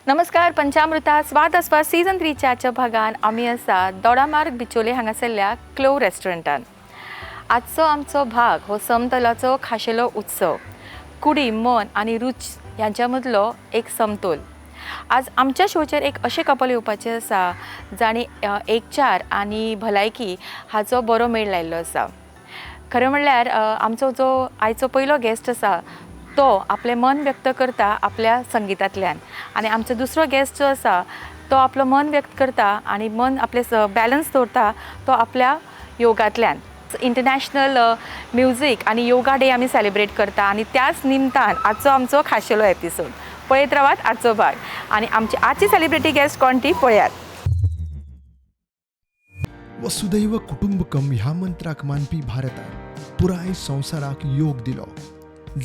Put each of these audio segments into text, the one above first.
नमस्कार. पंचामृता स्वाद आस्वाद सीझन 3च्या आजच्या भागान आमी आसा दोडामार्ग बिचोले हांगासरल्या क्लोव रेस्टॉरंटान. आजचो आमचो भाग हो समतोलाचो खाशेलो उत्सव, कुडी, मन आनी रूच ह्यांच्या मदलो एक समतोल. आज आमच्या शोचेर एक अशें कपल येवपाचें आसा जाणी एकचार आनी भलायकी हाचो बरो मेळ लायिल्लो आसा. खरें म्हणल्यार आमचो जो आयचो पयलो गेस्ट आसा तो आपलें मन व्यक्त करता आपल्या संगितांतल्यान आनी आमचो दुसरो गेस्ट जो आसा तो आपलो मन व्यक्त करता आनी मन आपलें बॅलन्स दवरता तो आपल्या योगांतल्यान. इंटरनॅशनल म्युजीक आनी योगा डे आमी सेलिब्रेट करता आनी त्याच निमतान आजचो आमचो खाशेलो एपिसोड. पळयत रावात आजचो भाग आनी आमची आजची सेलिब्रिटी गेस्ट कोण ती पळयात. वसुधैव कुटुंबकम ह्या मंत्राक मानपी भारतान पुराय संवसाराक योग दिलो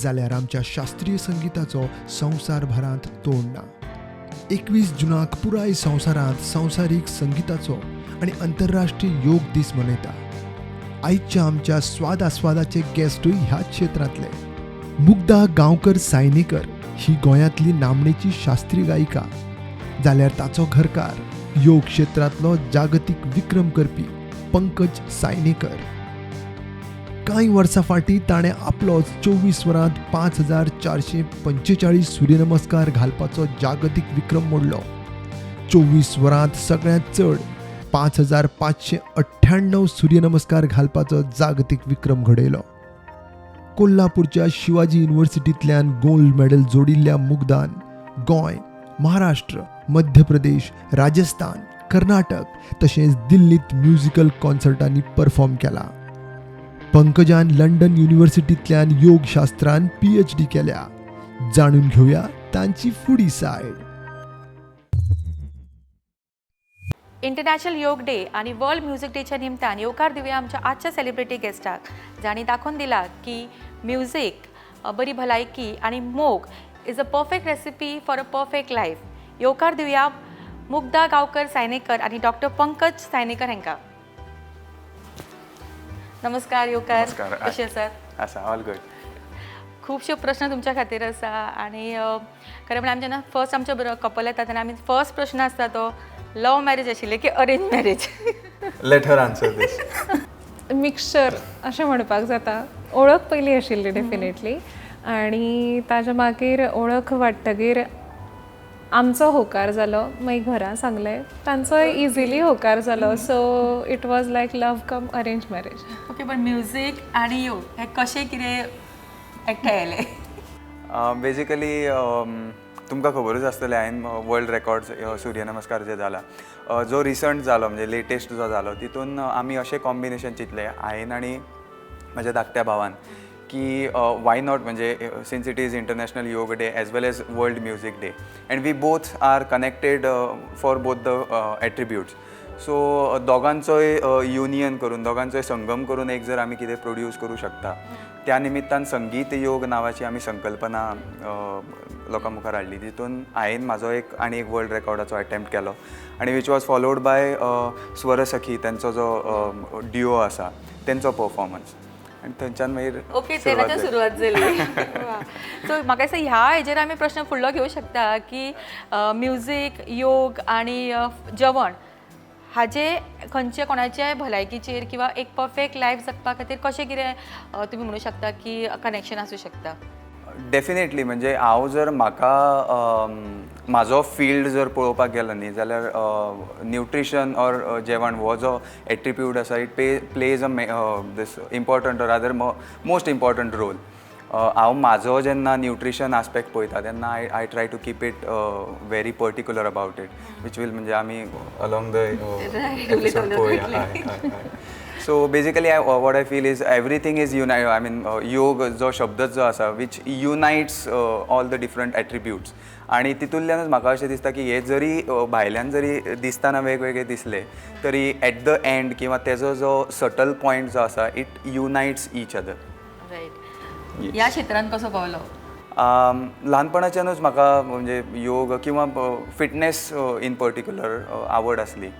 जाल्यार आमच्या शास्त्रीय संगिताचो संवसारभरांत तोड ना. 21 जुनाक पुराय संवसारांत संवसारीक संगिताचो आनी अंतरराष्ट्रीय योग दीस मनयता. आयच्या आमच्या स्वाद आस्वादाचे गेस्टूय ह्याच क्षेत्रांतले. मुग्धा गांवकर सायनेकर ही गोंयांतली नामनेची शास्त्रीय गायिका जाल्यार ताचो घरकार योग क्षेत्रांतलो जागतीक विक्रम करपी पंकज सायनेकर. कांय वर्सां फाटीं ताणें आपलोच 24 वरांत 5445 सूर्यनमस्कार घालपाचो जागतीक विक्रम मोडलो. 24 वरांत सगळ्यांत चड 5598 सूर्यनमस्कार घालपाचो जागतीक विक्रम घडयलो. कोल्हापूरच्या शिवाजी युनिव्हर्सिटींतल्यान गोल्ड मेडल जोडिल्ल्या मुग्धान गोंय, महाराष्ट्र, मध्य प्रदेश, राजस्थान, कर्नाटक तशेंच दिल्लीत म्युजिकल कॉन्सर्टांनी परफॉर्म केला. पंकजान लंडन युनिव्हर्सिटींतल्यान योगशास्त्रान पीएचडी केल्या. जाणून घेवया तांची फुडी सायड. इंटरनॅशनल योग डे आणि वर्ल्ड म्युझिक डेच्या निमतान येवकार दिवया आमच्या आजच्या सेलिब्रिटी गेस्टाक, जांणी दाखोवन दिला की म्युझिक, बरी भलायकी आणि मोग is a perfect recipe for a perfect life. येवकार दिवया मुग्धा गांवकर सायनेकर आणि डॉक्टर पंकज सायनेकर हांकां. नमस्कार, येवकार. नमस्कार. कशें आसात? आसा, ऑल गुड. खुबशे प्रश्न तुमच्या खातीर आसा आणि खरें म्हळ्यार आमी जेन्ना फर्स्ट आमच्या बरोबर कपल येता तेन्ना आमी फर्स्ट प्रश्न आसता तो लव मॅरेज आशिल्लें की arrange marriage? Let her answer this. Mixture अशें म्हणपाक जाता. ओळख पयली आशिल्ली डेफिनेटली आनी ताच्या मागीर ओळख वाडटगीर आमचो होकार जालो. मागीर घरा सांगलें, तांचोय इजिली होकार जालो. So it was like love cum arrange marriage. Okay, पण म्युझिक आणि योग हे कशें कितें एकठांय आयलें? बेजिकली तुमकां खबरूच आसतलें, हांवें वर्ल्ड रेकॉर्ड्स सूर्यनमस्कार जे जाला, जो रिसंट जालो, म्हणजे लेटेस्ट जो जालो, तितून आमी अशें कॉम्बिनेशन चिंतलें हांवें आनी म्हज्या धाकट्या भावान की why not, म्हणजे since it is International Yoga Day as well as World Music Day and we both are connected for both the attributes, so दोगांचोय युनियन करून, दोगांचोय संगम करून एक जर आमी कितें प्रोड्यूस करूं शकता, त्या निमित्तान संगीत योग नांवाची आमी संकल्पना लोकां मुखार हाडली. तितून हांवें म्हाजो एक आनी एक वर्ल्ड रेकॉर्डाचो अटेम्प्ट केलो आनी which was followed by Swarasakhi, तेंचो जो ड्युओ आसा तेंचो परफॉर्मन्स आनी थंयच्यान मागीर तेन्नाच्यान जाली. सुरवात जाली. सो म्हाका दिसता ह्या हेजेर आमी प्रश्न फुडलो घेवं शकता की म्युझीक, योग आनी जेवण हाजे खंयचे कोणाच्याय भलायकीचेर किंवा एक परफेक्ट लायफ जगपा खातीर कशें कितें तुमी म्हणू शकता की कनेक्शन आसूं शकता? डेफिनेटली. म्हणजे हांव जर म्हाका म्हाजो फिल्ड जर पळोवपाक गेलो न्ही जाल्यार न्युट्रिशन ऑर जेवण हो जो एट्रिब्यूट आसा, it pay plays a this important or rather most important role. हांव म्हाजो जेन्ना न्युट्रिशन आस्पेक्ट पळयता तेन्ना I try to keep it very particular about it, which will म्हणजे आमी अलॉंग the episode पळोवया. हय हय हय So basically, what I feel is everything is I mean, योग जो शब्दच जो आसा which unites all the different attributes आणि तितूंतल्यानच म्हाका अशें दिसता की हे जरी भायल्यान जरी दिसतना वेगवेगळे दिसले तरी एट the and किंवा तेजो जो सटल पॉयंट जो आसा, it unites each other. Right, ह्या क्षेत्रांत कसो पावलो? ल्हानपणाच्यानूच म्हाका म्हणजे योग किंवा फिटनेस इन पर्टिक्युलर आवड आसली.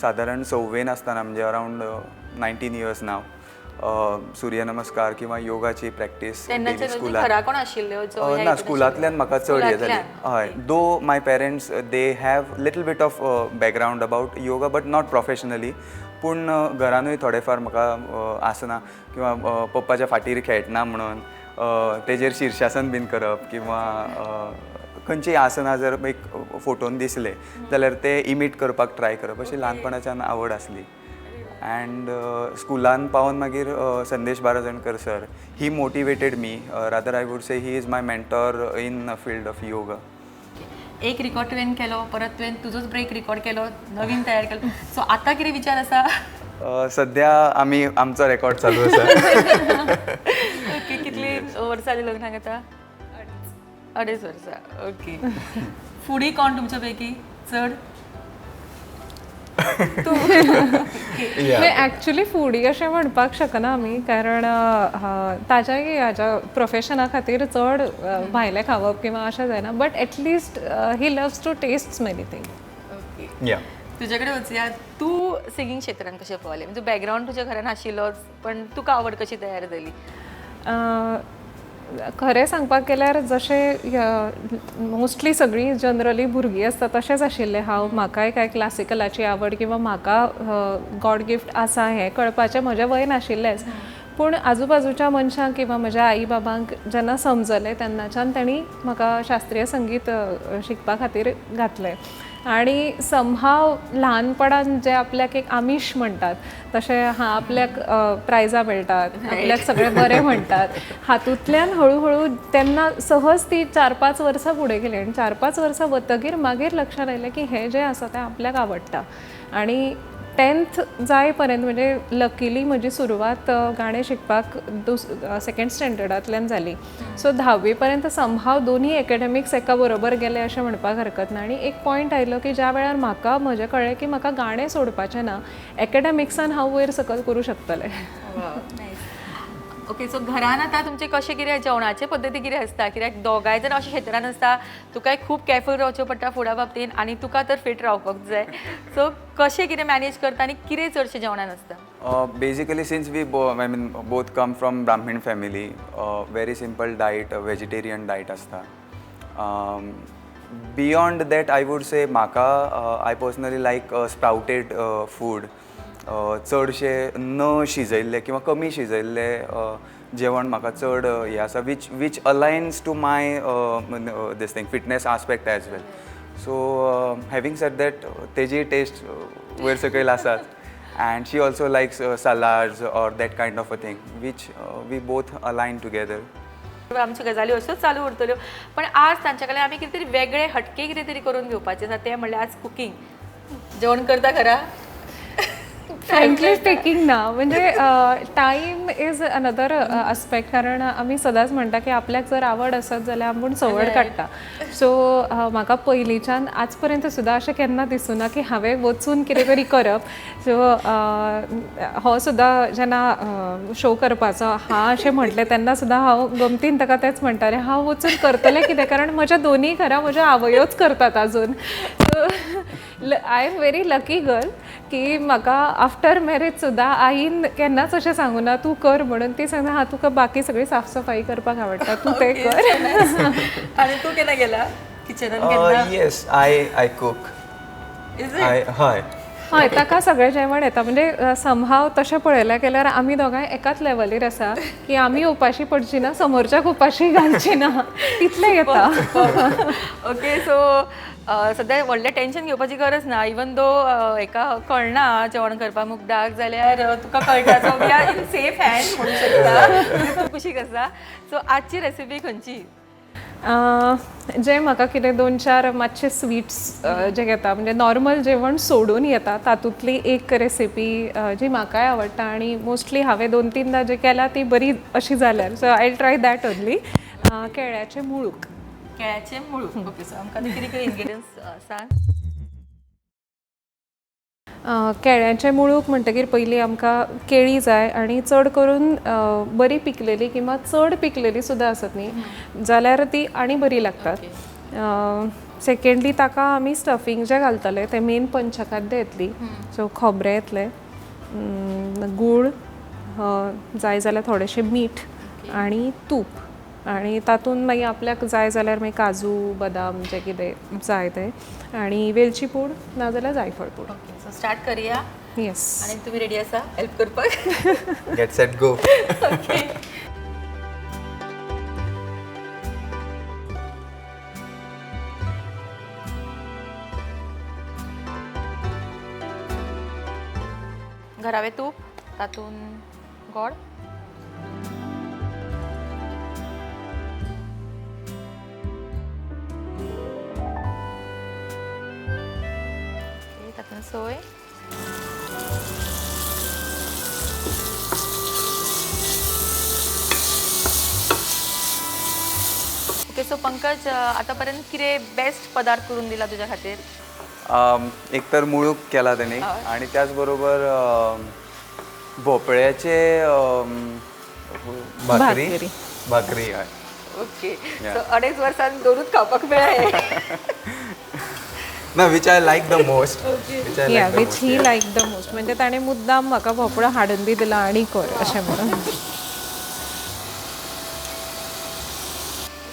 सादारण सव्वेन आसतना, म्हणजे अरावंड 19 इयर्स नाव, सूर्यनमस्कार किंवा योगाची प्रॅक्टीस तेन्नाचे डेली घरा कोण आशिल्ल्यो जो ह्या ना, हितून स्कुलांतल्यान म्हाका चड हें जाली. स्कुलांतल्यान? हय, though my parents, they have little bit of background about yoga, but not professionally. पूण घरानूय थोडे फार म्हाका आसना किंवा पप्पाच्या फाटीर खेळटना म्हणून तेजेर शिर्शासन बीन करप किंवा खंयचीय आसनां जर एक फोटोन दिसले जाल्यार ते इमीट करपाक ट्राय करप, अशी ल्हानपणाच्यान आवड आसली. अँड स्कुलान पावन मागीर संदेश Barjankar sir, he motivated me. Rather, I would say he is my mentor in field of yoga. एक रिकॉर्ड तुवें केलो, परत तुवें तुजोच ब्रेक रिकॉर्ड केलो, नवीन तयार केलो. सो आतां कितें विचार आसा? सध्या आमी आमचो रेकॉर्ड चालू आसा. ओके, कितली वर्सां जाली लग्नाक आतां? 2.5 वर्सां. ओके, फुडी कोण तुमच्या पैकी चड? ॲक्च्युली फुडी अशें म्हणपाक शकना आमी, कारण ताच्याय हाज्या प्रोफेशना खातीर चड भायलें खावप किंवा अशें जायना, but at least he loves to taste many thing. Okay. या. तुजे कडेन वचया. तूं सिंगींग क्षेत्रान कशें पावलें? म्हणजे बॅकग्रावंड तुज्या घरान आशिल्लोच, पण तुका आवड कशी तयार जाली? खरें सांगपाक गेल्यार, जशें मोस्टली सगळीं जनरली भुरगीं आसता तशेंच आशिल्लें हांव. म्हाकाय कांय क्लासिकलाची आवड किंवा म्हाका गॉड गिफ्ट आसा हें कळपाचें म्हजें वय नाशिल्लेंच. पूण आजू बाजूच्या मनशांक किंवा म्हज्या आई बाबांक जेन्ना समजलें, तेन्नाच्यान तांणी म्हाका शास्त्रीय संगीत शिकपा खातीर घातलें. आनी समहाव ल्हानपणान जें आपल्याक एक आमीश म्हणटात तशें, हां, आपल्याक प्रायजां मेळटात, आपल्याक सगळें बरें म्हणटात, हातूंतल्यान हळू हळू तेन्ना सहज ती 4-5 वर्सां फुडें गेली. आनी 4-5 वर्सां वतगीर मागीर लक्षांत आयलें की हें जें आसा तें आपल्याक आवडटा. आनी टेंथ जाय पर्यंत, म्हणजे लकीली म्हजी सुरवात गाणें शिकपाक सेकेंड स्टँडर्डांतल्यान जाली. सो धावी पर्यंत समहाव दोनूय एकेडमिक्स एका बरोबर गेले अशें म्हणपाक हरकत ना. आनी एक पॉयंट आयलो की ज्या वेळार म्हाका म्हजें कळ्ळें की म्हाका गाणें सोडपाचें ना, एकेडमिक्सान हांव वयर सकयल करूं शकतलें. ओके, सो घरान आतां तुमचें कशें कितें जेवणाचे पद्दती कितें आसता? कित्याक दोगांय जाण अशें क्षेत्रान आसता, तुकाय खूब केअरफूल रावचें पडटा फुडा बाबतीन आनी तुका तर फिट रावपाक जाय. सो कशें कितें मॅनेज करता आनी कितें चडशें जेवणान आसता? Basically, since we I mean, both come from Brahmin family, very simple diet, vegetarian diet आसता. Beyond that, I would say म्हाका, I personally like sprouted food. चडशे न शिजयल्ले किंवा कमी शिजयल्ले जेवण म्हाका चड हें आसा, which aligns to my this thing, fitness aspect as well. So having said that, तेजी टेस्ट वयर सकयल आसात and she also likes salads or that kind of a thing, which we both align together. आमच्यो गजाली अश्योच चालू उरतल्यो, पण आज तांच्या कडल्यान आमी कितें तरी वेगळें हटके कितें तरी करून घेवपाचें आसा. तें म्हणल्यार आज कुकींग. जेवण करता घरा? फ्रँकली स्पीकिंग ना. म्हणजे टायम is another aspect, कारण आमी सदांच म्हणटा की आपल्याक जर आवड आसत जाल्यार आपूण सवड काडटा. सो म्हाका पयलींच्यान आज पर्यंत सुद्दां अशें केन्ना दिसूना की हांवें वचून कितें तरी करप. सो हो सुद्दां जेन्ना शो करपाचो हा अशें म्हटलें, तेन्ना सुद्दां हांव गमतीन ताका तेंच म्हणटालें, हांव वचून करतलें कितें? कारण म्हज्या दोनूय घरा म्हज्यो आवयोच करतात अजून. So I am very lucky girl की म्हाका आफ्टर मॅरेज सुद्दां आईन केन्नाच अशें सांगूना ना तूं कर म्हणून. ती सांगता, हां, तुका बाकी सगळी साफसफाई करपाक आवडटा, तूं तें कर. आनी तूं केन्ना गेला किचनान केन्ना? Yes, I cook. Is it? I हय. हय, ताका सगळें जेवण येता. म्हणजे समहाव तशें पळयलें गेल्यार आमी दोगांय एकाच लेवलीर आसा की आमी उपाशी पडची ना, समोरच्याक उपाशी घालची ना, तितलें येता. ओके, सो सध्या व्हडलें टेन्शन घेवपाची गरज ना. इवन दो हेका कळना जेवण करपाक मुग्धाक, जाल्यार तुका कळटा, so we are in safe hand म्हणू शकता. तूं कुशीक आसा. सो आजची रेसिपी खंयची? जें म्हाका कितें दोन चार मातशे स्वीट्स जे घेता, म्हणजे नॉर्मल जेवण सोडून येता, तातूंतली एक रेसिपी जी म्हाकाय आवडटा आनी मोस्टली हांवें दोन तीनदां जे केल्या ती बरी अशी जाल्यार, so I try that only, केळ्याचें मुळूक. केळ्याचें मुळूक. ओके, सो आमकां कितें कितें इन्ग्रिडियंट्स सांग. केळ्याचें मुळूक म्हणटकीर पयलीं आमकां केळी जाय आनी चड करून बरी पिकलेली किंवा चड पिकलेली सुद्दां आसत न्ही जाल्यार ती आनी बरी लागतात. सेकेंडली, ताका आमी स्टफींग जें घालतले तें मेन पंचखाद्य येतली. सो खोबरें येतलें, गूळ, जाय जाल्यार थोडेशें मीठ आनी तूप आनी तातूंत मागीर आपल्याक जाय जाल्यार मागीर काजू बदाम जें कितें जाय तें आनी वेलची पूड नाजाल्यार जायफळ पूड. ओके, सो स्टार्ट करया. येस. आनी तुमी रेडी आसा हेल्प करपाक? Get set go. Okay. घरावे तूप, तातूंत गोड. ओके, तातूंत सोय. ओके, सो पंकज, आतापर्यंत कितें बेस्ट पदार्थ करून दिला तुज्या खातीर? एक तर मुळूक केला तेणी आणि त्याचबरोबर भोपळ्याचे भाकरी. भाकरी. भाकरी, हय. ओके, सो 2.5 वर्सान दोनूच खावपाक मेळ्ळे. ना, which I like the most, which I या like the which he like the most, म्हणजे ताणें मुद्दाम म्हाका भोपळो हाडून बी दिला आनी कर अशें म्हणून.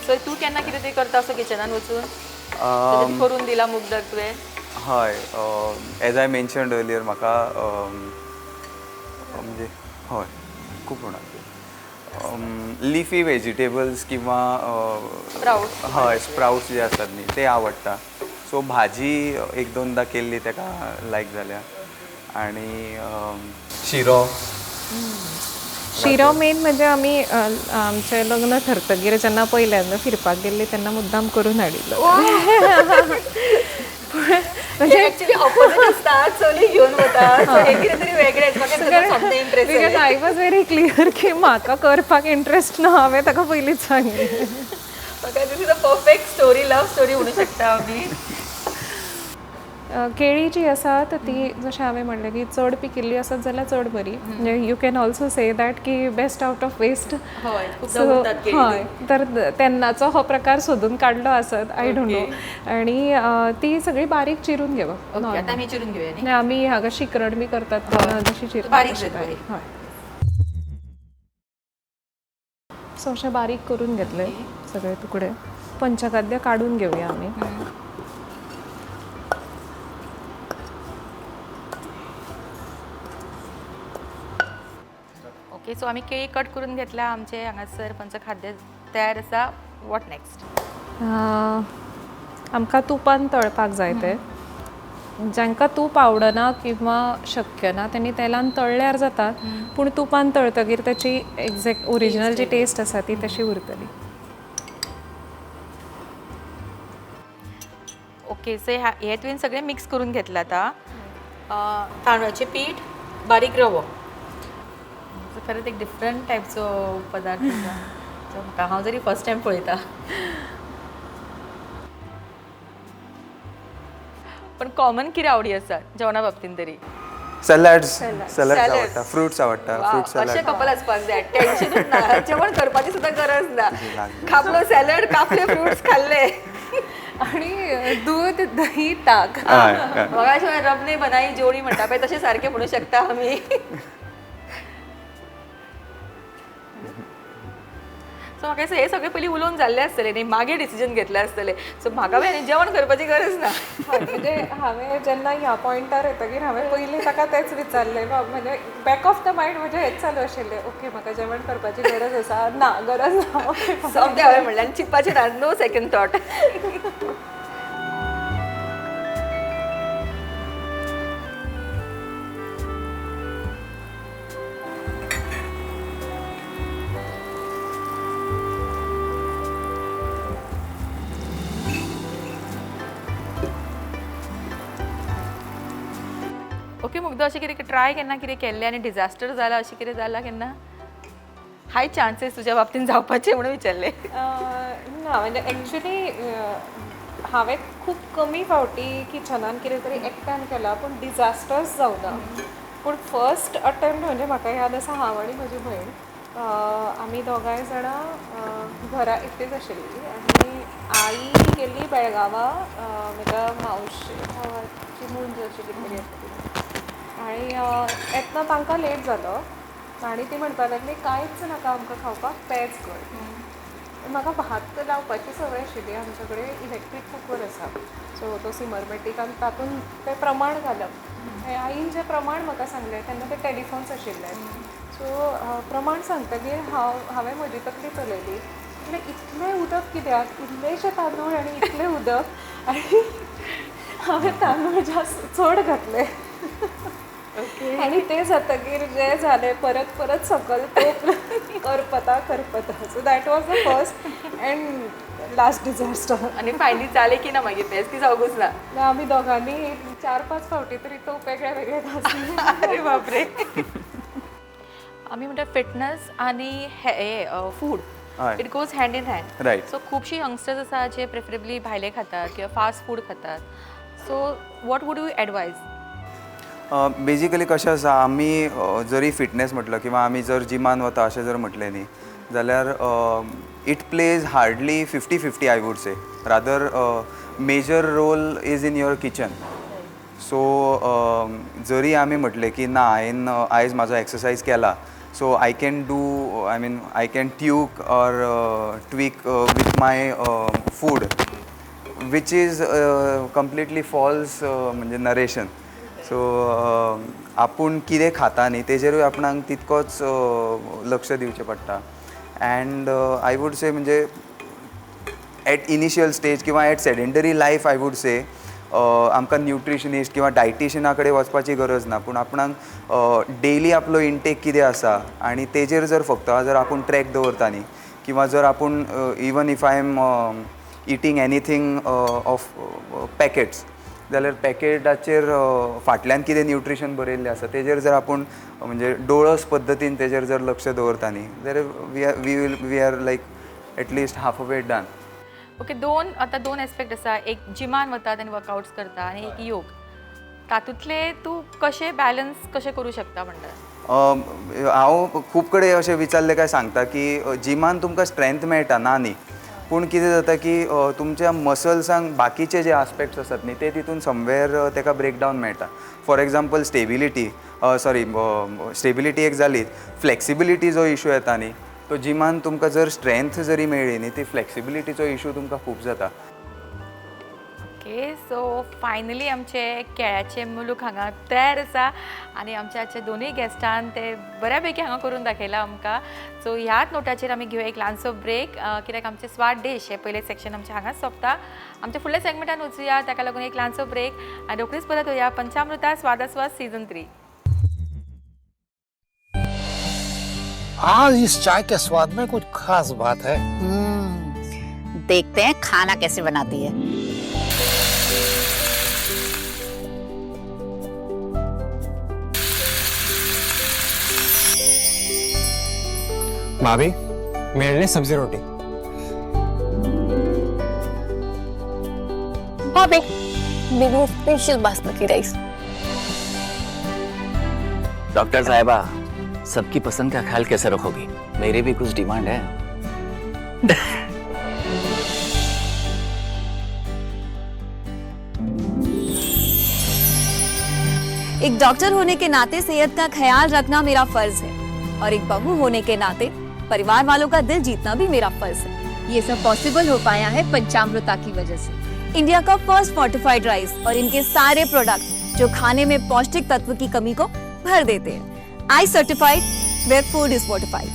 सो तूं केन्ना कितें तरी करता असो किचनान वचून तेजें करून दिला मुग्धक तुवें? हय, एज I mentioned earlier, म्हाका म्हणजे हय खूब म्हणा लिफी वेजिटेबल्स किंवा Sprouts. हय, स्प्राउट्स जे आसतात न्ही ते आवडटा. सो भाजी एक दोनदा केल्ली ताका लायक जाल्या आनी शिरो. शिरो मेन म्हणजे आमी आमचें लग्न ठरतगीर जेन्ना पयल्यांदा फिरपाक गेल्ली तेन्ना मुद्दाम करून हाडिल्लो. म्हणजे ऍक्च्युली ऑपोजिट असता, चली घेवन वता. So हें कितें तरी वेगळेंच म्हाका तेजो सोमतें इंट्रस्ट because जालें. I was very clear की म्हाका करपाक इंट्रस्ट ना, हांवें ताका पयलींच सांगिल्लें. म्हाका this is a perfect story, love story म्हणू शकता आमी. केळी जी आसा तर ती जशें हांवें म्हणलें की चड पिकिल्ली आसत जाल्यार चड बरी. म्हणजे you can also say that की बेस्ट आवट ऑफ वेस्ट. हय, खूपदां सो उरतात केळी. हय, तर तेन्नाचो हो प्रकार सोदून काडलो आसत, I don't know. आनी ती सगळी बारीक चिरून घेवप. ओके, आतां आमी चिरून घेवया न्ही? आनी आमी हांगा शिकरण बी करतात तेन्ना जशी चिरतात बारीक तशी जाता बारीक. हय, सो अशें बारीक करून घेतले सगळे तुकडे. पंचखाद्य काडून घेवया आमी. ओके, सो आमी केळी कट करून घेतल्या, आमचे हांगासर पंचखाद्य तयार आसा. What next? आमकां तुपान तळपाक जाय ते. जांकां तूप आवडना किंवा शक्य ना तेणी तेलान तळ्ळ्यार जाता, पूण तुपान तळतगीर ताची एग्जॅक्ट ओरिजिनल जी टेस्ट आसा ती तशी उरतली. ओके, सो हे तुवें सगळें मिक्स करून घेतलां आतां. तांदळाचें पीठ, बारीक रवो. सो खरेंच एक डिफरंट टायपचो पदार्थ आसा जो म्हाका हांव जरी फर्स्ट टायम पळयता. पण कॉमन कितें आवडी आसा जेवणा बाबतीन तरी? सॅलड्स, सॅलड्स आवडटा, फ्रुट्स आवडटा, फ्रूट अशें सॅलड. कपल आसपाक जाय, टेन्शनूच ना, जेवण करपाची सुद्दां गरज ना. खापलो सॅलड, कापले फ्रुट्स खाल्ले आणि दूध, दही, ताक. हय हय. म्हाका अशें रब ने बनाई जोडी म्हणटा पळय तशें सारकें म्हणूं शकता आमी. सो म्हाका दिसता हे सगळें पयलीं उलोवन जाल्लें आसतलें न्ही, मागीर डिसिजन घेतलें आसतलें. सो म्हाका बी आनी जेवण करपाची गरज ना. हय, म्हणजे हांवें जेन्ना ह्या पॉयंटार येतगीर हांवें पयलीं ताका तेंच विचारलें, म्हणजे बॅक ऑफ the mind म्हणजे हेंच चालू आशिल्लें, ओके म्हाका जेवण करपाची गरज आसा ना, गरज ना, ओके. सोमतें हांवें म्हणलें आनी चिंतपाचें ना, नो सेकंड थॉट. ओके मुग्ध, अशें कितें ट्राय केन्ना कितें केल्लें आनी डिजास्टर जाला, अशें कितें जालां केन्ना? हाय चान्सीस तुज्या बाबतीन जावपाचे म्हणून विचारलें. ना, म्हणजे एक्चुली हांवें खूब कमी फावटी किचनान कितें तरी एकट्यान केलां, पूण डिजास्टर्स जावना. पूण फर्स्ट अटेम्प्ट म्हणजे म्हाका याद आसा, हांव आनी म्हजी भयण आमी दोगांय जाणां घरा एकटीच आशिल्लीं आनी आई गेल्ली बेळगांवां म्हज्या मावशे भावाची मूंज अशी कितें तरी आसा ती. आनी येतना तांकां लेट जालो. आनी ती म्हणपाक लागली कांयच नाका आमकां खावपाक, पेज कर. म्हाका भात लावपाची संवय आशिल्ली. आमचे कडेन इलेक्ट्रीक कुकर आसा, सो तो सिमरमॅटीक आनी तातूंत तें प्रमाण घालप. आईन जें प्रमाण म्हाका सांगलें तेन्ना ते टेलिफोन्स आशिल्ले, सो प्रमाण सांगतगीर हांवें म्हजी तकली चलयली. म्हटलें इतलें उदक कित्याक, इल्लेशे तांदूळ आनी इतलें उदक, आनी हांवें तांदूळ जास्त चड घातले. आनी तें जातकीर जें जालें परत परत सकल तोप करपता करपता. So that was the first and last disaster. आनी फायनली जालें की ना मागीर पेज की जावंकूच ना? आमी दोगांनी 4-5 फावटी तरी तोप वेगळे वेगळे घासले. अरे बापरे. आमी म्हणटा फिटनस आनी हे फूड हय. It goes hand in hand. Right. So खुबशीं यंगस्टर्स आसा जे प्रेफरेबली भायले खातात किंवा फास्ट फूड खातात. So what would you advise? Basically कशें आसा, आमी जरी फिटनेस म्हटलं किंवा आमी जर जिमान वता अशें जर म्हटलें न्ही जाल्यार it plays hardly 50-50 I would say. Rather major role is in your kitchen. So जरी आमी म्हटलें की ना हांवें आयज म्हाजो एक्सरसायज केला, so I can do, I mean I can tweak or tweak with my food, which is completely false म्हणजे नरेशन. सो आपूण कितें खाता न्ही तेजेरूय आपणाक तितकोच लक्ष दिवचें पडटा. अँड I would say म्हणजे एट इनिशियल स्टेज किंवा at sedentary life I would say आमकां न्युट्रिशनिस्ट किंवा डायटिशियना कडेन वचपाची गरज ना, पूण आपणाक डेली आपलो इंटेक कितें आसा आनी तेजेर जर फक्त जर आपूण ट्रॅक दवरता न्ही, किंवा जर आपूण even if I am eating anything of packets जाल्यार पॅकेटाचेर फाटल्यान कितें न्युट्रिशन बरयल्लें आसा तेजेर जर आपूण म्हणजे डोळस पद्दतीन तेजेर जर लक्ष दवरता न्ही जाल्यार we are like at least half a way done. Okay, आतां दोन एस्पेक्ट आसा, एक जिमान वतात आनी वर्कआउट्स करता आनी एक योग. तातूंतले तूं कशें बॅलन्स कशें करूं शकता म्हणटा? हांव खूब कडेन अशें विचारलें काय सांगता की जिमान तुमकां स्ट्रेंथ मेळटा ना न्ही, पूण कितें जाता की तुमच्या मसल्सांक बाकीचे जे आस्पेक्ट्स आसात न्ही ते तितून समवेर तेका ब्रेकडावन मेळटा. For example stability, sorry stability एक जाली, फ्लेक्सिबिलिटी जो इशू येता न्ही तो जिमान तुमकां जर स्ट्रेंथ जरी मेळ्ळी न्ही ती फ्लेक्सिबिलिटीचो इशू तुमकां खूब जाता. ओके, सो फायनली आमचे केळ्याचे मुलूक हांगा तयार आसा आनी आमच्या आजच्या दोनूय गेस्टान ते बऱ्या पैकी हांगा करून दाखयला आमकां. सो ह्याच नोटाचेर आमी घेवया एक ल्हानसो ब्रेक, कित्याक आमचे स्वाद डीश हे पयलें सेक्शन आमचें हांगाच सोंपता. आमच्या फुडल्या सेगमेंटान वचुया, ताका लागून एक ल्हानसो ब्रेक आनी रोखडीच परत येवया पंचामृता स्वादास्वाद सीजन 3. आज इस चाय के स्वाद में कुछ खास बात है। देखते हैं खाना कैसे बनाती है। भाभी, मेरे लिए सब्जी रोटी। भाभी, मेरे लिए स्पेशल बासमती राइस। डॉक्टर साहिबा, सबकी पसंद का ख्याल कैसे रखोगी? मेरी भी कुछ डिमांड है। एक डॉक्टर होने के नाते सेहत का ख्याल रखना मेरा फर्ज है और एक बहू होने के नाते परिवार वालों का दिल जीतना भी मेरा फर्ज है। ये सब पॉसिबल हो पाया है पंचामृता की वजह से। इंडिया का फर्स्ट फोर्टिफाइड राइस और इनके सारे प्रोडक्ट जो खाने में पौष्टिक तत्व की कमी को भर देते हैं। I certified where food is fortified.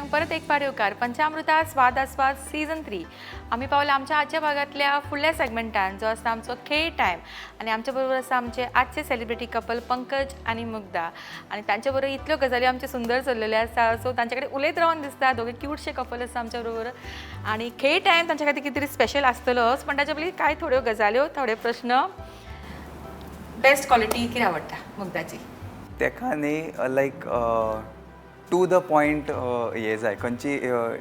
सगळ्यांक परत एक फावट येवकार पंचामृता स्वाद आस्वाद सीझन 3. आमी पावला आमच्या आजच्या भागांतल्या फुडल्या सेगमेंटान, जो आसा आमचो खेळ टायम. आनी आमच्या बरोबर आसा आमचे आजचे सेलिब्रिटी कपल पंकज आनी मुग्धा. आनी तांच्या बरोबर इतल्यो गजाली आमच्यो सुंदर चल्लेल्यो आसा, सो तांचे कडेन उलयत रावन दिसता. दोगे क्यूटशे कपल आसा आमच्या बरोबर आनी खेळ टायम तांच्या खातीर कितें तरी स्पेशल आसतलोच, पण ताच्या पयलीं कांय थोड्यो गजाल्यो, थोडे प्रश्न. बेस्ट क्वॉलिटी कितें आवडटा मुग्धाची? तेका न्ही लायक टू the point हें जाय खंयची.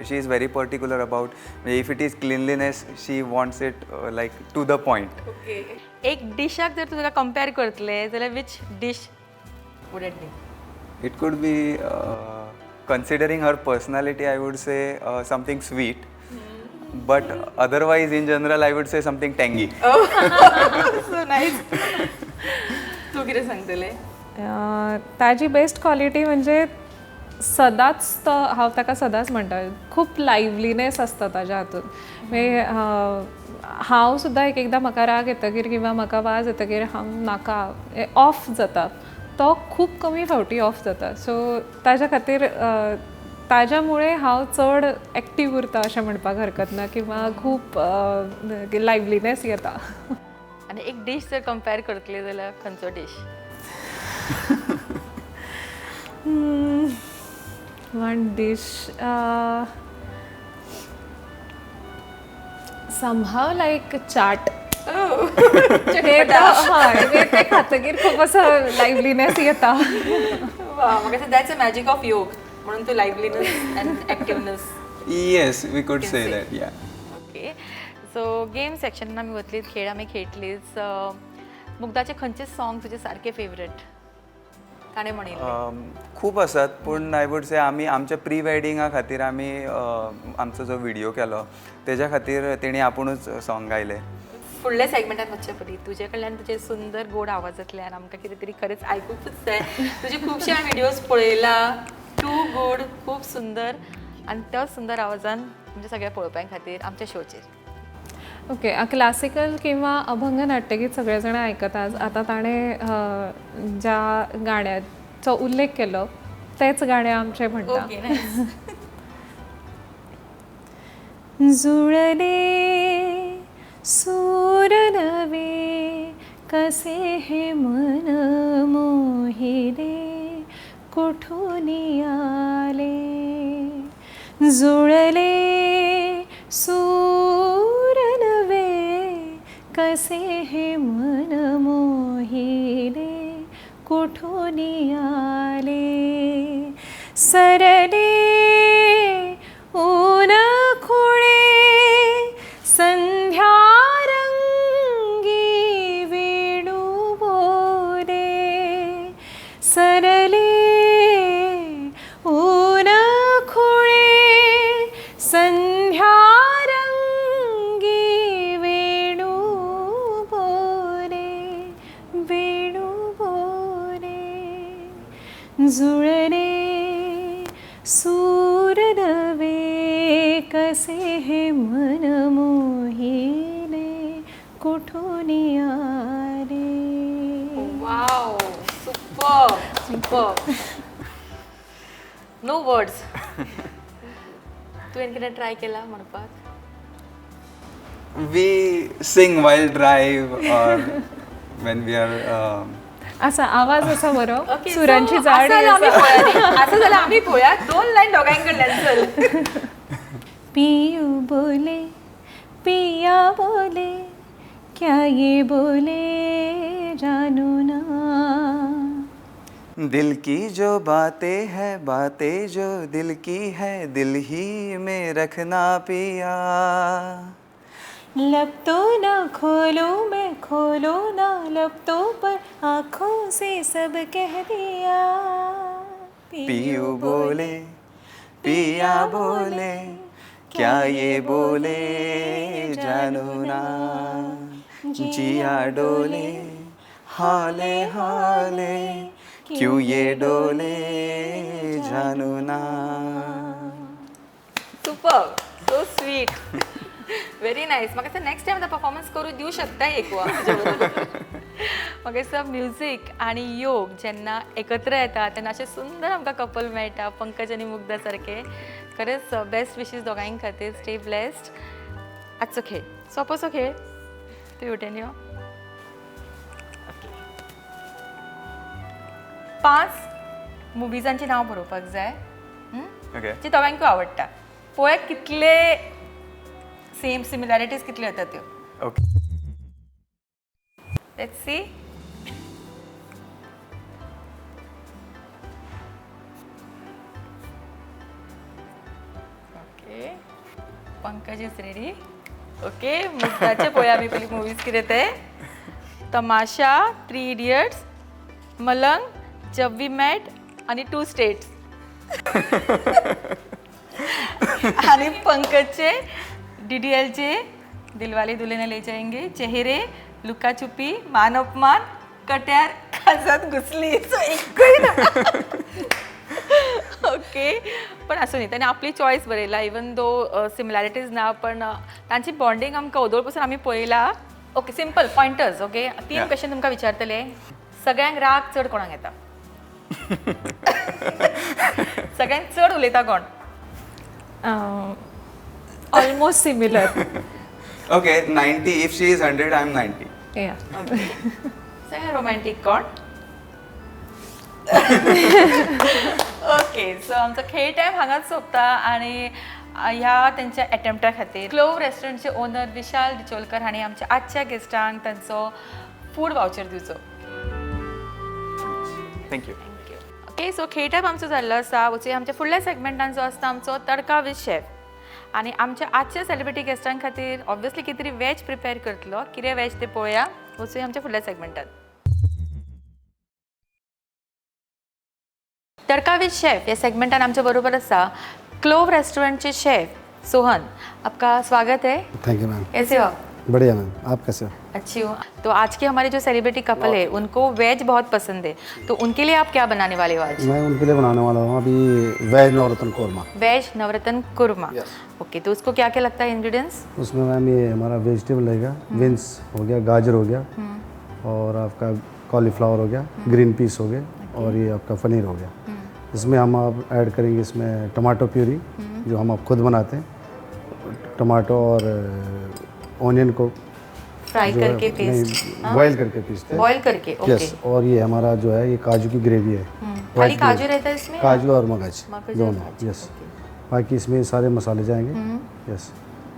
She is very particular about, म्हणजे if it is cleanliness, she wants it like to the point. Okay, एक डिशाक जर तुका कंपेर करतले जाल्यार which dish would it be? It could be, considering her personality, I would say something sweet, but otherwise in general I would say something tangy. So nice. तूं कितें सांगतलें? ताजी best quality म्हणजे सदांच तो, हांव ताका सदांच म्हणटा, खूब लायवलीनेस आसता ताज्या हातून. मागीर हांव सुद्दां एक एकदां म्हाका राग येतकीर किंवा म्हाका वाज येतकीर हांव नाका ऑफ जाता, तो खूब कमी फावटी ऑफ जाता. सो ताज्या खातीर, ताज्या मुळे हांव चड एक्टीव उरता अशें म्हणपाक हरकत ना किंवा खूब लायवलीनेस येता. आनी एक डीश जर कंपेर करतले जाल्यार खंयचो dish? One dish somehow like chaat. हे तर हय, ते खातकीर खूब असो लायवलीनेस येता. म्हाका that's a magic of yoga, म्हणून तूं liveliness and activeness. Yes, we could Can say say. that, yeah. Okay, so game section आमी वतलीच, खेळ आमी खेळटलीच. मुग्धाचे खंयचे सॉंग तुजे सारके फेवरेट ताणें म्हणिल्लें? खूब आसात, पूण I would say आमी आमच्या प्री वेडिंगा खातीर आमी आमचो जो व्हिडियो केलो, तेज्या खातीर तेणी आपुणूच सॉंग गायलें. फुडल्या सेगमेंटात वचचे पयलीं तुजे कडल्यान, तुजे सुंदर गोड आवाजांतल्यान आमकां कितें तरी खरेंच आयकूंकूच जाय. तुजे खुबशे हांवें व्हिडियोज पळयला, टू गुड, खूब सुंदर. आनी त्याच सुंदर आवाजान तुमच्या सगळ्या पळोवप्यां खातीर आमच्या शोचेर. ओके, क्लासिकल किंवा अभंग नाट्यगीत सगळे जाण आयकतात. आतां ताणें ज्या गाण्याचो उल्लेख केलो तेच गाणें आमचें म्हणटा. ओके. जुळले सूर नवे कसे हे मन मोहिले कुठून आले, जुळले सूर नवे कसे हे मन मोहिले कुठून आले, सरले ऊन खुळे संध्यारंगी वेणू बोले, सरले ऊन खुळे संध्यारंगी वेणू बोले, वेणू बोले, जुळले सूर नवे कसे हे मन मोहिले कुठून आले. Wow, super super, no words. तुवें कितें ट्राय केला म्हणपाक? We sing while drive or when we are असा आवाज असा बरो, Okay, सुरांची so जाडी आसा जाल्यार आमी आसा. पळोवया न्ही. आसा जाल्यार आमी पळोवया, दोन लायन दोगांय कडल्यान, चल. पियू बोले पिया बोले क्या ये बोले जानू ना, दिल की जो बातें है, बातें जो दिल की है, दिल ही में रखना पिया. लब तो ना खोलो मैं, खोलो ना लब तो, पर आँखों से सब कह दिया. पियू बोले पिया बोले क्या ये बोले जानू ना, जिया डोले हौले हौले क्यों ये डोले जानू ना. Super, so sweet, very nice. म्हाका नेक्स्ट टायम आतां परफॉर्मन्स करूं दिवं शकता एक. म्हाका दिसता म्युजीक आनी योग जेन्ना एकत्र येता तेन्ना अशें सुंदर आमकां कपल मेळटा, पंकज आनी मुग्धा सारके. खरेंच बेस्ट विशीस दोगांय खातीर, स्टे ब्लेस्ड. आजचो खेळ सोपोसो खेळ, तूं वटेन यो. ओके, 5 मुवीजांची नांव बरोवपाक जाय ओके जी दोगांकूय आवडटा. पळोवया कितले सेम सिमिलॅरिटीज कितल्यो येता त्यो. Okay. Let's see. Okay, Pankaj is ready. Okay, मुग्धाचे पळोवया आमी पयलीं मुवीज कितें ते. Tamasha, 3 Idiots, Malang, Jab We Met आनी 2 स्टेट्स. आणि पंकजचे DDLJ, Dilwale Dulhania Le Jayenge, चेहरे, लुका छुपी, मान अपमान, कट्यार काळजात घुसली. सो एकूय ना. ओके, पण आसूं न्ही, ताणें आपली चॉयस बरयला, इवन दो सिमिलॅरिटीज ना, पण तांची बॉन्डिंग आमकां ओदोळ पसून आमी पळयला. Okay, simple pointers. Okay, 3 question तुमकां विचारतले. सगळ्यांक राग चड कोणाक येता? सगळ्यांक चड उलयता कोण? Almost similar. Okay, 90. If she is 100, I am 90. या. सगळ्यांत रोमॅन्टीक कोण? ओके, सो आमचो खेळ टायम हांगाच सोंपता आनी ह्या तेंच्या एटेम्प्टा खातीर क्लोव रेस्टॉरंटचे ओनर विशाल डिचोलकर हांणी आमच्या आजच्या गेस्टांक तांचो फूड वावचर दिवचो. Thank you. Okay, सो खेळ टायम आमचो जाल्लो आसा. वचुया आमच्या फुडल्या सेगमेंटान, जो आसता आमचो तडका विथ शेफ. आनी आमच्या आजच्या सेलिब्रिटी गेस्टां खातीर ऑब्वियसली कितें तरी वेज प्रिपेर करतलो. कितें वेज तें पळोवया. वचुया आमच्या फुडल्या सेगमेंटान. तडका विथ शेफ ह्या सेगमेंटान आमच्या बरोबर आसा क्लोव रेस्टोरेंटचे शेफ सोहन. आपका स्वागत है. Thank you ma'am. कैसे हो आप? बढ़िया मैम, आप कैसे हो? अच्छी हूँ. तो आज के हमारे जो सेलिब्रिटी कपल है उनको वेज बहुत पसंद है, तो उनके लिए आप क्या बनाने वाले हो आज? मैं उनके लिए बनाने वाला हूँ अभी वेज नवरत्न कोरमा. वेज नवरत्न कुरमा. ओके, तो उसको क्या क्या लगता है इंग्रेडिएंट्स? उसमें मैम ये हमारा वेजिटेबल रहेगा, बीन्स हो गया, गाजर हो गया, और आपका कॉलीफ्लावर हो गया, ग्रीन पीस हो गए, और ये आपका पनीर हो गया. इसमें हम आप ऐड करेंगे इसमें टमाटो प्यूरी, जो हम आप खुद बनाते हैं. टमाटो और ऑनियन को फ्राई करके पेस्ट, बॉईल करके पीसते हैं. बॉईल करके. ओके. यस. और ये हमारा जो है ये काजू की ग्रेवी है. खाली काजू रहता है इसमें? काजू और मगज दोनों. यस. बाकी इसमें सारे मसाले जाएंगे. यस.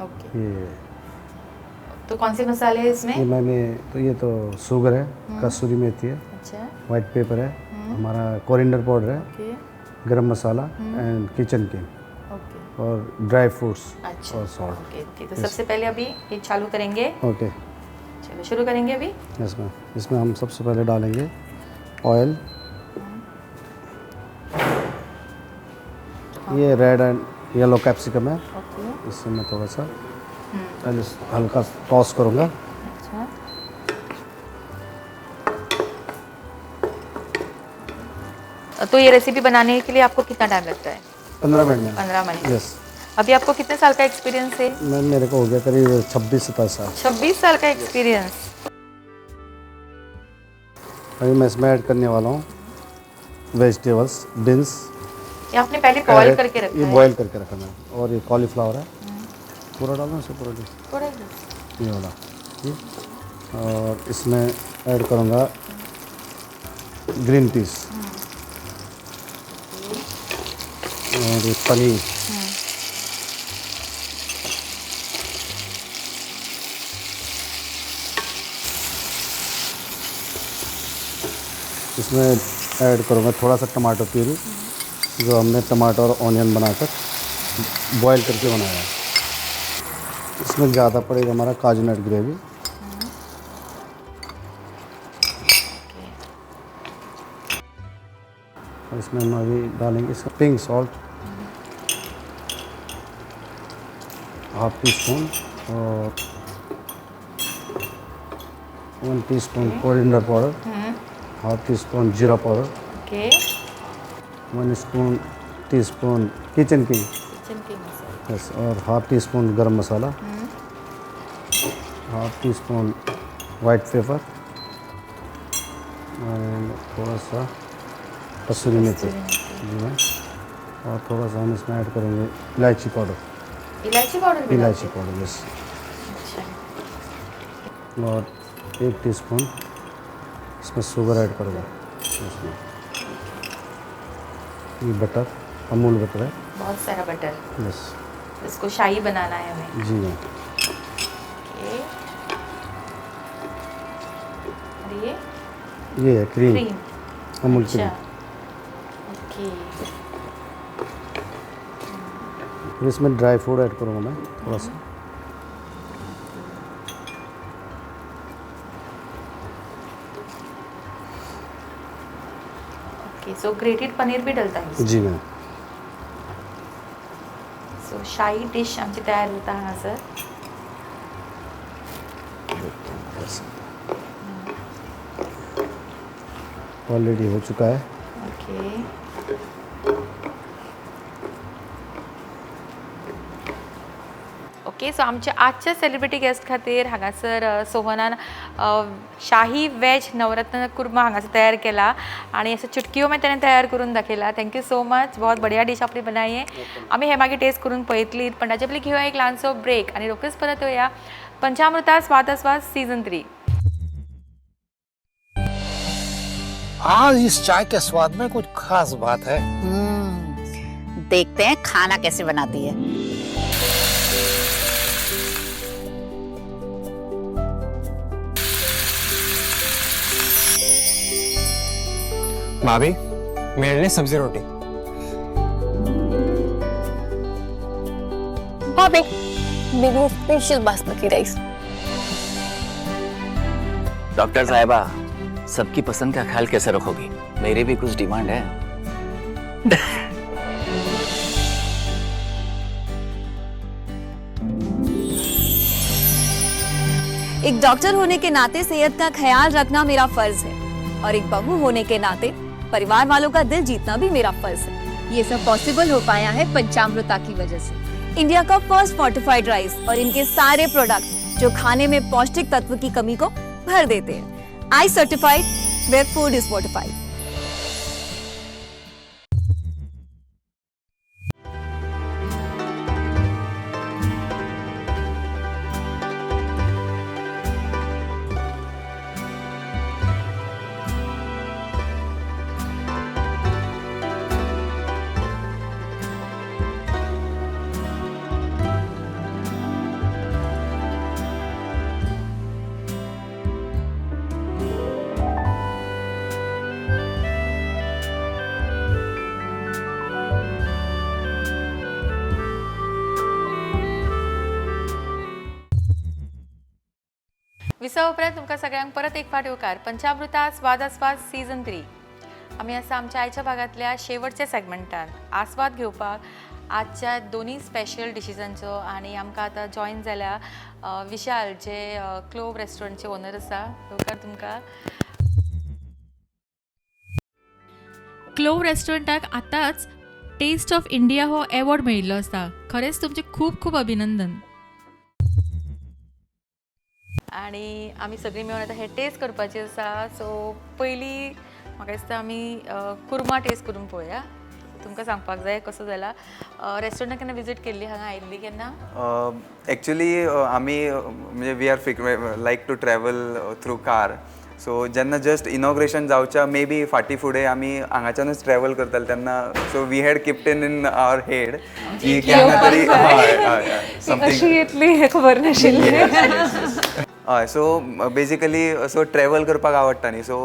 ओके. ये तो कौन से मसाले हैं इसमें? ये मैंने तो ये तो शुगर है, कसूरी मेथी है, वाइट पेपर है, हमारा कोरिएंडर पाउडर है, गरम masala and kitchen king Aur dry fruits Aur salt. Okay, तो सबसे पहले अभी ये चालू करेंगे. ओके, चलो शुरू करेंगे अभी. S ma'am. इसमें हम सबसे पहले डालेंगे ऑयल. ये रेड एंड येलो कैप्सिकम है. इससे मैं थोड़ा सा पहले हल्का टॉस करूँगा. अच्छा. तो ये रेसिपी बनाने के लिए आपको कितना टाइम लगता है? 15 मिनट में. 15 मिनट. यस. अभी आपको कितने साल का एक्सपीरियंस है? मैम मेरे को हो गया करीब 26-27 साल. 26 साल का एक्सपीरियंस. अभी मैं इसमें ऐड करने वाला हूँ वेजिटेबल्स, बीन्स. ये आपने पहले बॉईल करके रखा है? ये बॉईल करके रखा मैम. और ये कॉलीफ्लावर है. पूरा डालना इसे? पूरा ये वाला ये. और इसमें ऐड करूँगा ग्रीन पीस और ये पनीर. इसमें ऐड करूँगा थोड़ा सा टमाटो प्यूरी, जो हमने टमाटर और ऑनियन बनाकर बॉईल करके बनाया है. इसमें ज़्यादा पड़ेगा हमारा काजू नट ग्रेवी. और इसमें हम अभी डालेंगे इसका पिंक सॉल्ट ½ टीस्पून और 1 टीस्पून कोरिएंडर पाउडर, ½ टीस्पून जीरा powder, 1 teaspoon kitchen king, yes, और ½ टीस्पून गरम मसाला, ½ टीस्पून वाइट पेपर और थोड़ा सा कसूरी मेथी जी मैम. और थोड़ा सा हम इसमें ऐड करेंगे इलायची पाउडर। इलायची पाउडर भी इलायची पाउडर, यस। अच्छा। और 1 टीस्पून इसमें शुगर ऐड करूँगा इसमें। ये बटर, अमूल बटर है। बहुत सारा बटर। यस। इसको शाही बनाना है हमें। जी हाँ। ओके। और ये है क्रीम, अमूल क्रीम। ओके। फिर इसमें ड्राई फ्रूट ऐड करूँगा मैं थोड़ा सा। ओके, सो ग्रेटेड पनीर भी डलता है। जी मैम। सो शाही डिश आमची तयार जाता हांगासर। ऑलरेडी हो चुका है। ओके। ओके, सो आमच्या आजच्या सेलिब्रिटी गेस्ट खातीर हांगासर सोहनान शाही वेज नवरत्न कुर्मा हांगासर तयार केला आणि असं चुटकियो में त्याने तयार करून दाखयला। Thank you so much, बहुत बढ़िया डिश आपली बनाई है। आमी हे मागीर टेस्ट करून पळयतली, पण ताचे पयलीं घेवया एक ल्हानसो ब्रेक आनी रोखडीच परत येवया पंचामृता स्वाद आस्वाद सीजन 3। आज इस चाय के स्वाद में कुछ खास बात है। देखते हैं खाना कैसे बनाती है। भाभी, मेरे लिए सब्जी रोटी। भाभी, मेरे लिए स्पेशल बासमती राइस। डॉक्टर साहिबा, सबकी पसंद का ख्याल कैसे रखोगी? मेरी भी कुछ डिमांड है। एक डॉक्टर होने के नाते सेहत का ख्याल रखना मेरा फर्ज है और एक बहू होने के नाते परिवार वालों का दिल जीतना भी मेरा फर्ज है। ये सब पॉसिबल हो पाया है पंचामृता की वजह से। इंडिया का फर्स्ट फोर्टिफाइड राइस और इनके सारे प्रोडक्ट जो खाने में पौष्टिक तत्व की कमी को भर देते हैं। I certified where food is fortified. विसव उपरांत तुमकां सगळ्यांक परत एक फावट येवकार पंचामृता स्वाद आस्वाद सीजन 3। आमी आसा आमच्या आयच्या भागांतल्या शेवटच्या सेगमेंटान आस्वाद घेवपाक आजच्या दोन्ही स्पेशल डिशीजांचो आनी आमकां आतां जॉयन जाल्या विशाल जे क्लोव रेस्टॉरंटचे ओनर आसा। येवकार तुमकां। क्लोव रेस्टॉरंटाक आतांच टेस्ट ऑफ इंडिया हो एवॉर्ड मेळिल्लो आसा। खरेंच तुमचें खूब खूब अभिनंदन। आणि आमी सगळीं मेळून आतां हे टेस्ट करपाचे आसा। सो पयलीं म्हाका दिसता आमी कुर्मा टेस्ट करून पळोवया। तुमकां सांगपाक जाय कसो जाला। रेस्टॉरंटाक केन्ना विजीट केल्ली, हांगा आयिल्ली केन्ना? एक्चुली आमी म्हणजे we are like to travel through car. So जेन्ना जस्ट इनॉग्रेशन जावच्या मे बी फाटीं फुडें आमी हांगाच्यानूच ट्रॅवल करताले तेन्ना, so we had kept in our head की केन्ना तरी हय हय अशी येतली हें खबर नाशिल्लें। हय, सो बेजिकली सो ट्रॅवल करपाक आवडटा न्ही, सो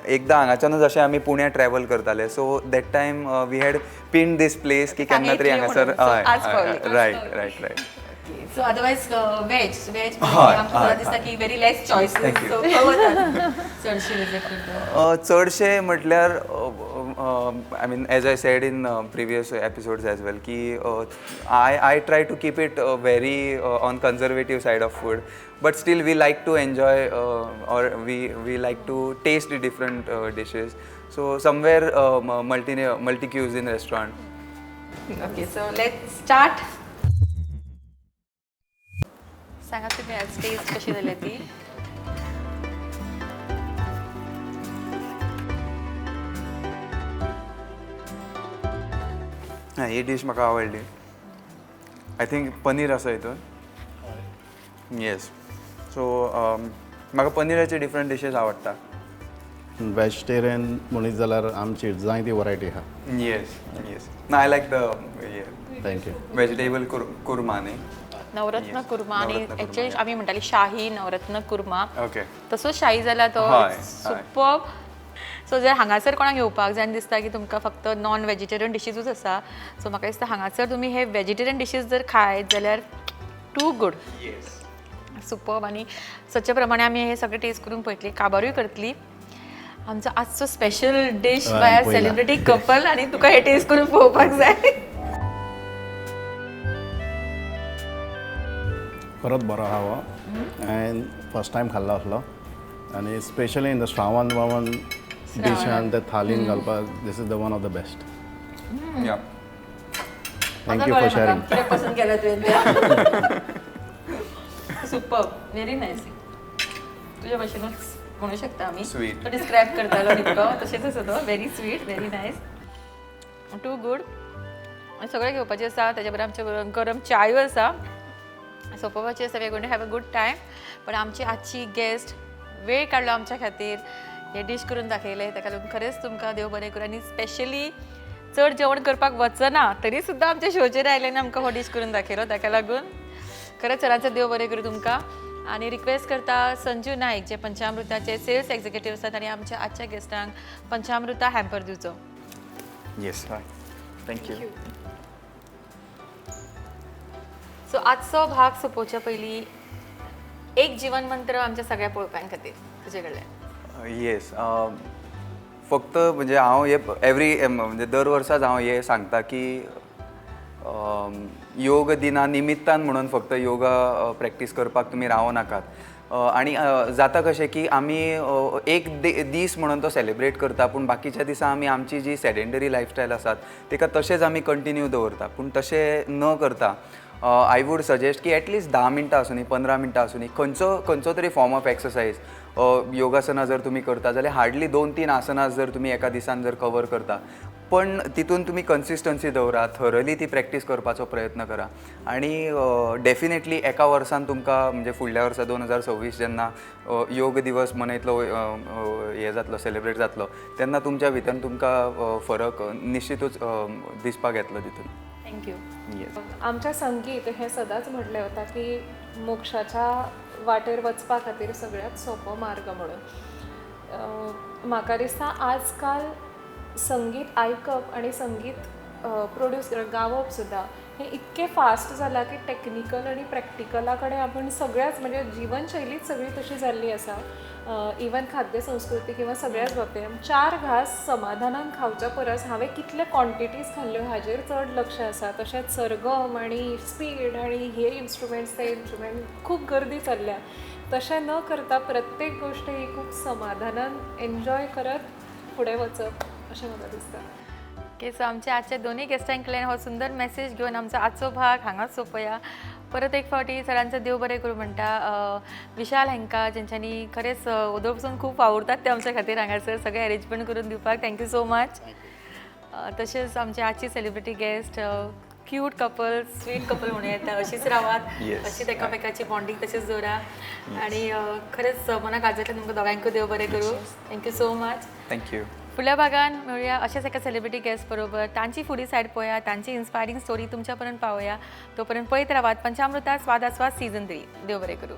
एकदां हांगाच्यानूच अशें आमी पुण्या ट्रॅवल करताले. So that time we had pin this place की केन्ना तरी हांगासर. हय, right right right. So otherwise veg आमकां दिसता की व्हेरी लेस चॉयसीस, सो चडशे विजीट करता. चडशे म्हटल्यार I mean as I said in previous episodes as well की I try to keep it very on conservative side of food, but still we like to enjoy or we like to taste different dishes. So somewhere multi cuisine restaurant. Okay, so let's start. सांगा तुम्ही आज taste कशी झाली ती. ही dish म्हाका आवडली. I think paneer आसा हितून. येस, सो म्हाका पनीराचे डिफरंट डिशीस आवडटा. वेजिटेरियन म्हणीत जाल्यार आमची जायती वरायटी आहा. येस, ना, I like the thank you. Vegetable kurma न्ही? नवरत्न कुर्मा आणि नवरत्न कुर्मा, ऍक्च्युली आम्ही म्हणटाली शाही नवरत्न कुर्मा. तसोच शाही जाला तो. हय, हय. सुपर. सो जर हांगासर कोणाक येवपाक जाय आनी दिसता की तुमकां फक्त नॉन वेजिटेरियन डिशीजूच आसा, सो म्हाका दिसता हांगासर तुमी हे वेजिटेरियन डिशीज जर खायत जाल्यार टू गुड, सुपर. आनी सदचे प्रमाणे आमी हे सगळे टेस्ट करून पळयतली, काबारूय करतली. आमचो आजचो स्पेशल डीश बाय पळयला. सेलिब्रिटी कपल आनी तुका हे टेस्ट करून पळोवपाक जाय. खरोच बरो आहा हो. हांवें फर्स्ट टायम खाल्लो आसलो आनी स्पेशली इन the Shravan वावन डिशान ते थालीन घालपाक this is the one of the best. Thank you for sharing. कित्याक पसंत केला तुवें. Super, very nice. तुज्या भशेनूच म्हणू शकता आमी. Sweet. तो डिस्क्रायब करतालो तितको तशेंच आसा तो. Very sweet, very nice, too good. सगळें घेवपाचें आसा. ताच्या बरोबर आमच्या बरोबर गरम चायूय आसा. सोंपोवपाची आसा. We going to have a good time. पण आमची आजची गेस्ट वेळ काडलो आमच्या खातीर, हे डीश करून दाखयले, ताका लागून खरेंच तुमकां देव बरें करूं. आनी स्पेशली चड जेवण करपाक वचना तरी सुद्दां आमच्या शोचेर आयले आनी आमकां हो डीश करून दाखयलो, ताका लागून खरेंच सरांचो देव बरें करूं तुमकां. आनी रिक्वेस्ट करता संजू नायक जे पंचामृताचे सेल्स एक्झिक्युटीव आसात आनी आमच्या आजच्या गेस्टांक पंचामृता हॅम्पर दिवचो. येस, हय, thank you. सो आजचो भाग सोंपोवच्या पयलीं एक जिवन मंत्र आमच्या सगळ्या पळोवप्यां खातीर तुजे कडल्यान. येस, फक्त म्हणजे हांव हे एवरी म्हणजे दर वर्साच हांव हें सांगता की योग दिना निमित्तान म्हणून फक्त योगा प्रॅक्टीस करपाक तुमी रावो नाकात. आनी जाता कशें की आमी एक दीस म्हणून तो सेलिब्रेट करता, पूण बाकीच्या दिसा आमी आमची जी सेडेंटरी लायफस्टायल आसात तेका तशेंच आमी कंटिन्यू दवरता. पूण तशें न करता I would suggest की एटलिस्ट 10 मिनटां आसूं, 15 मिनटां आसूं, खंयचो खंयचो तरी फॉर्म ऑफ एक्सरसायज, योगासनां जर तुमी करता जाल्यार हार्डली दोन तीन आसनां जर तुमी एका दिसान जर कवर करता, पण तितून तुमी कन्सिस्टन्सी दवरा, थरली ती प्रॅक्टीस करपाचो प्रयत्न करा आनी डेफिनेटली एका वर्सान तुमकां म्हणजे फुडल्या वर्सा 2026 जेन्ना योग दिवस मनयतलो, हें जातलो, सेलिब्रेट जातलो, तेन्ना तुमच्या भितर तुमकां फरक निश्चितूच दिसपाक येतलो तितून. Thank you. Yes. आमच्या संगीत हें सदांच म्हटलें वता की मोक्षाच्या वाटेर वचपा खातीर सगळ्यात सोंपो मार्ग म्हणून. म्हाका दिसता आजकाल संगीत आयकप आनी संगीत प्रोड्यूस गावप सुद्दां हें इतकें फास्ट जालां की टॅक्निकल आनी प्रॅक्टिकला कडेन आपूण सगळ्याच म्हणजे जिवनशैलीच सगळी तशी जाल्ली आसा. इवन खाद्य संस्कृती किंवा सगळ्याच बाबतींत चार घास समाधानान खावच्या परस हांवें कितले क्वॉन्टिटीज खाल्ल्यो हाजेर चड लक्ष आसा. तशेंच सरगम आनी स्पीड आनी हे इन्स्ट्रुमेंट्स, ते इन्स्ट्रुमेंट, खूब गर्दी चल्ल्या. तशें न करता प्रत्येक गोश्ट ही खूब समाधानान एन्जॉय करत फुडें वचप अशें म्हाका दिसता. ओके, सो आमच्या आजच्या दोन्ही गेस्टां कडल्यान हो सुंदर मेसेज घेवन आमचो आजचो भाग हांगाच सोंपोया. परत एक फावटी सरांचो देव बरें करूं म्हणटा. विशाल हांकां, जेंच्यांनी खरेंच ओदोळ पसून खूब वावुरतात ते आमच्या खातीर हांगासर सगळें अरेंजमेंट करून दिवपाक, thank you so much. तशेंच आमची आजची celebrity guest, cute couple, sweet couple म्हणूं येता. अशीच रावात, अशीच एकामेकाची बॉन्डिंग तशेंच दवरा आनी खरेंच मना काळजांतल्यान तुमकां दोगांयकूय देव बरें करूं. Thank you so much. Thank you. फुडल्या भागान मेळुया अशेंच एका सेलिब्रिटी गेस्ट बरोबर. तांची फुडी सायड पळोवया, तांची इन्स्पायरींग स्टोरी तुमच्या पर्यंत पावोया. तो पर्यंत पळयत रावात पंचामृता स्वाद आस्वाद सीझन 3. देव बरें करूं.